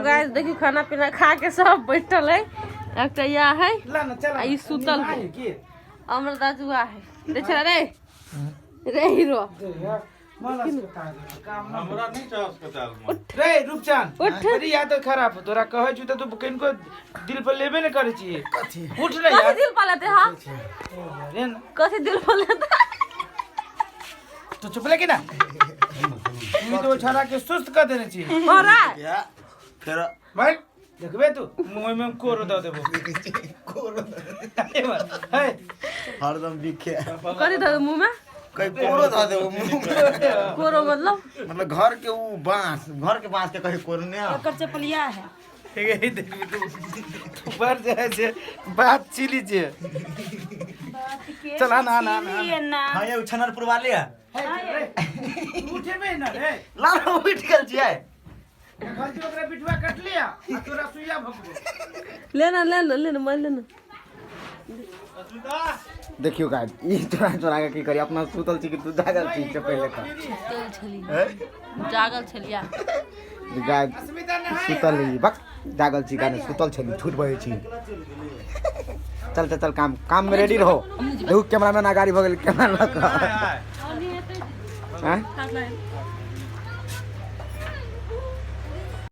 Guys, देखियो खाना पीना खा के सब बैठल है। एकटा या है ला ना, चल। आ ई सुतल है। की हमर दाजुआ है, देख रे रे हीरो। मन अस्पताल काम ना। हमरा नहीं चाह अस्पताल में। रे रूपचान, उठ। बड़ी आदत खराब हो तोरा। कहै छु त तू किनको दिल पर लेबे ने करै छी। उठ ने कथी यार। दिल पर लेते? हाँ। रे न। कथी दिल पर लेते? तू चुप ले कि ना? तू तो छोरा के सुस्त कर देने छी। हमरा फेर भाई, देखबे तू मुंह में कोरो द देबो। कोरो। हे। हरदम बिखे। कथी दे मुंह में? कहीं कोरो धऽ देबो मुँह में। कोरो मतलब? मतलब घर के ऊ बांस, घर के बांस के कहीं कोरो ने। एकर चपलिया है। हे, देखबी तू, तू बढ़ जाए छे बात चिली छे। चल, आना, आना, आना। ये ना। हाँ, ये छनरपुर वाले है। हे रे, उठेबे ना रे? ला ना, उठि गेल छियै। गलती ओकरा बिटुआ कट लिया आ तोरा सुइया भोकबो। लेना, लेना, लेना, मैं लेना। देखियो गाइस, ई चोरा चोरा के की करी? अपना सुतल छी कि तू जागल छी से पहिले कह। सुतल छली, जागल छलिया। गाइस, अस्मिता नहाय। सुतल रही बक, जागल छी गाने, सुतल छली, झूठ बजै छी। चल चल चल, काम काम में रेडी रहो। देखू, कैमरामैन अगाड़ी भऽ गेल कैमरा लऽ कऽ। आँय?